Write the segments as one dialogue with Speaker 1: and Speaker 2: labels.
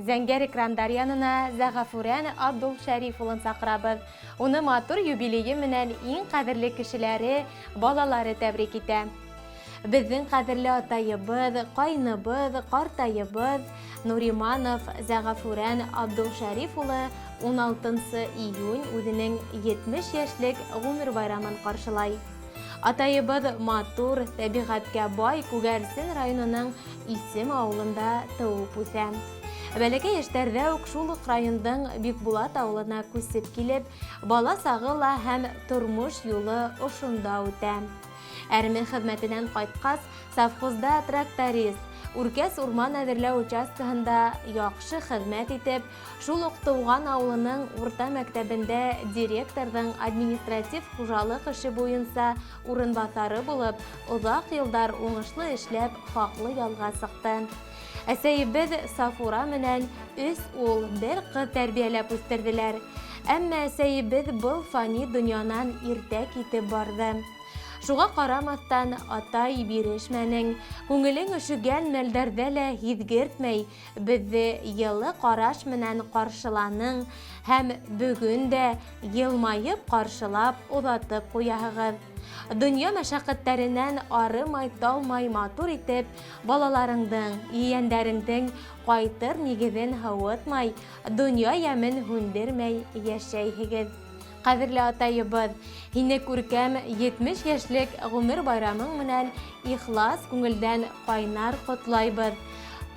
Speaker 1: Зәңгәр экрандар янына Зәгафүрән Абдулшәриф улын саҡырабыҙ. Уны матур юбилейы менән иң ҡәҙерле кешеләре, балалары тәбрик итә. Беҙҙең ҡәҙерле атайыбыҙ, ҡайныбыҙ, ҡартайыбыҙ Нуриманов Зәгафүрән Абдулшәриф улы 16 июнь үҙенең 70 йәшлек ғүмер байрамын ҡаршылай. Атайыбыҙ матур, тәбиғәткә бай Күгәрсен районының Исем ауылында тыуып үҫә. Бәләкәй йәштәрҙә үк шул уҡ райондың Бикбулат ауылына күсеп килеп, бала сағы ла һәм тормош юлы ошонда үтә. Әрме хеҙмәтенән ҡайтҡас, совхозда тракторист, Үркәс урман әҙерләү участкаһында яҡшы хеҙмәт итеп, шул уҡ тыуған ауылының урта мәктәбендә директорҙың административ хужалыҡ эше буйынса урынбаҫары булып, озаҡ йылдар уңышлы эшләп, хаҡлы ялға сыҡты. Әсәйебеҙ Сафура менән өс ул, бер ҡыҙ тәрбиәләп үҫтерҙеләр. Әммә әсәйебеҙ был фани донъянан иртә китеп барҙы. Шуға ҡарамаҫтан, атай, бирешмәнең, күңелең өшөгән мәлдәрҙә лә һиҙгертмәй, беҙҙе йылы ҡараш менән ҡаршыланың һәм бөгөн дә йылмайып ҡаршылап оҙатып ҡуяһығыҙ. Донъя мәшәҡәттәренән арымай-талмай матур итеп Балаларыңдың, ейәндәреңдең ҡайтыр нигеҙен һыуытмай, донъя йәмен һүндермәй йәшәйһегеҙ. Ҡәҙерле атайыбыҙ, һине күркәм 70 йәшлек ғүмер байрамың менән ихлас күңелдән ҡайнар ҡотлайбыҙ.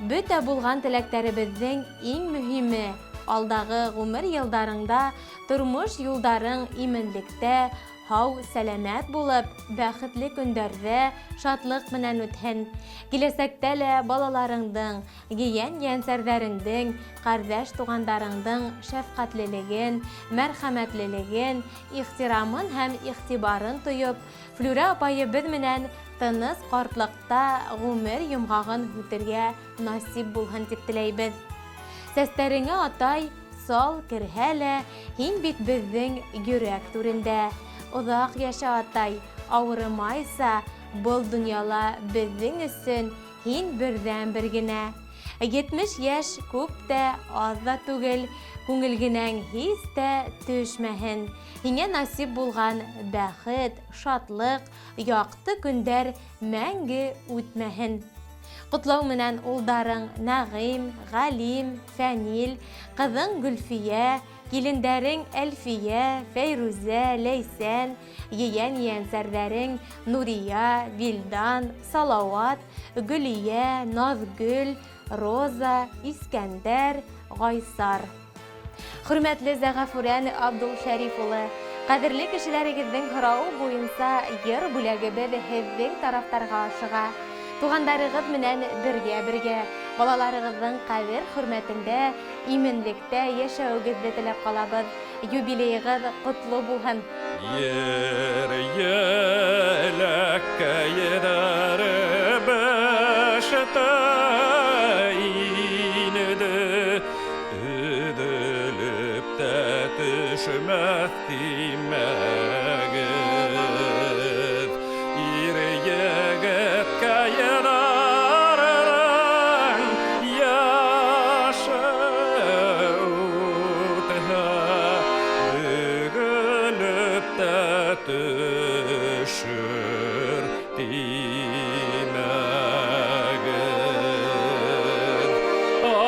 Speaker 1: Бөтә булған теләктәребеҙҙең иң мөһиме, алдағы ғүмер йылдарыңда тормош юлдарың именлектә, Һау, сәламәт булып, бәхетле көндәрҙә шатлыҡ менән үтһен. Киләсәктә лә балаларыңдың, ейән-ейәнсәрҙәреңдең, ҡәрҙәш туғандарыңдың шәфҡәтлелеген, мәрхәмәтлелеген, ихтирамын һәм игътибарын тоеп, Флүрә апайыбыҙ менән тыныс ҡартлыҡта ғүмер йомғағын һүтергә насип булһын дип теләйбеҙ. Сәстәреңә атай, сал керһә лә, һин бит беҙҙең йөрәк түрендә. Оҙаҡ йәшә, атай, ауырымайса, был донъяла беҙҙең өсөн һин берҙән-бер генә. 70 йәш күп тә, аҙ ҙа түгел, күңелгенәң һис тә төшмәһен. Һиңә насип булған бәхет, шатлык, якты көндәр мәңге үтмәһен. Ҡотлау менән улдарың Нәғим, Ғәлим, Фәнил, ҡыҙың Гөлфиә, килендәрең Әлфиә, Фәйрүзә, Ләйсән, ейән-ейәнсәрҙәрең Нурия, Вилдан, Салауат, Гөлия, Наҙгөл, Роза, Искәндәр, Гайсар. Хөрмәтле Зәгафүрән Абдулшәриф улы, кадерле кешеләрегезнең һорауы буенча йыр бүләгебез һеҙҙең тарафтарға ашыға. Туғандарығыҙ менән бергә-бергә, балаларығыҙҙың ҡәҙер-хөрмәтендә, именлектә йәшәүегеҙҙе теләп ҡалабыҙ. Юбилейығыҙ ҡотло булһын!
Speaker 2: Ер еләккәйҙәре беште инде, Өҙөлөп тә төшмәҫ тимәгеҙ. Ир егеткәйҙәрҙең йәше үтһә, Бөгөлөп тә төшөр тимәгеҙ. Ай,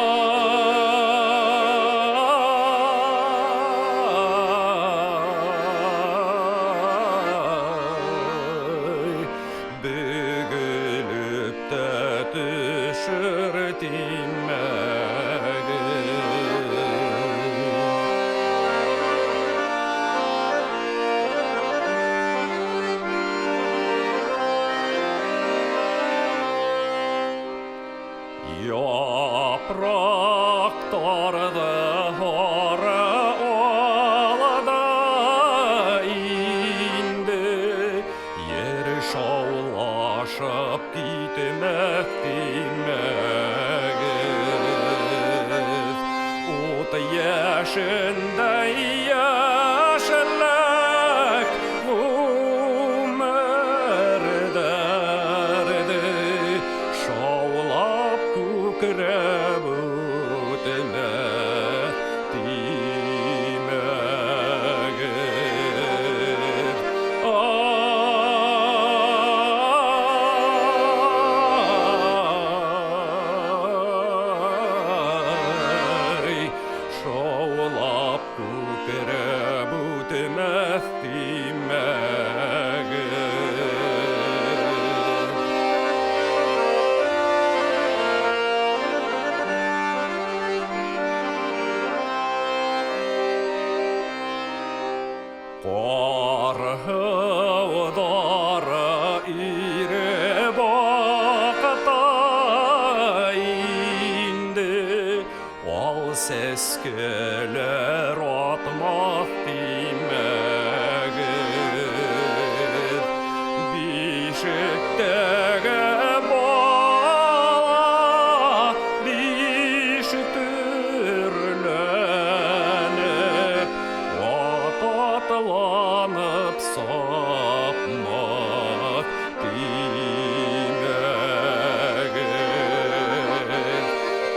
Speaker 2: бөгөлөп тә төшөр тимәгеҙ. Япраҡтарҙы һары алда инде, Ер шаулашып китмәҫ тимәгеҙ. Ут йәшендәй йәшлек ғүмер дәрде шаулап күкрәп үтмәҫ. Сәскәләр атмаҫ тимәгеҙ. Бишектәге бала биш төрләнеп, ат атланып сапмаҫ тимәгеҙ.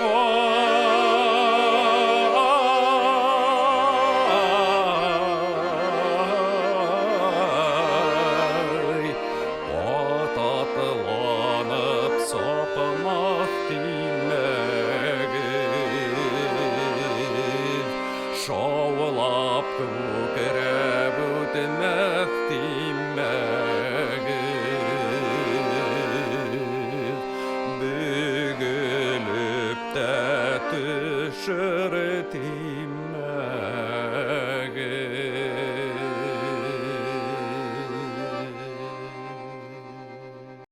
Speaker 2: Ай, ат атланып сапмаҫ тимәгеҙ. Шаулап күкрәп үтмәҫ тимәгеҙ. Бөгөлөп тә төшөр тимәгеҙ.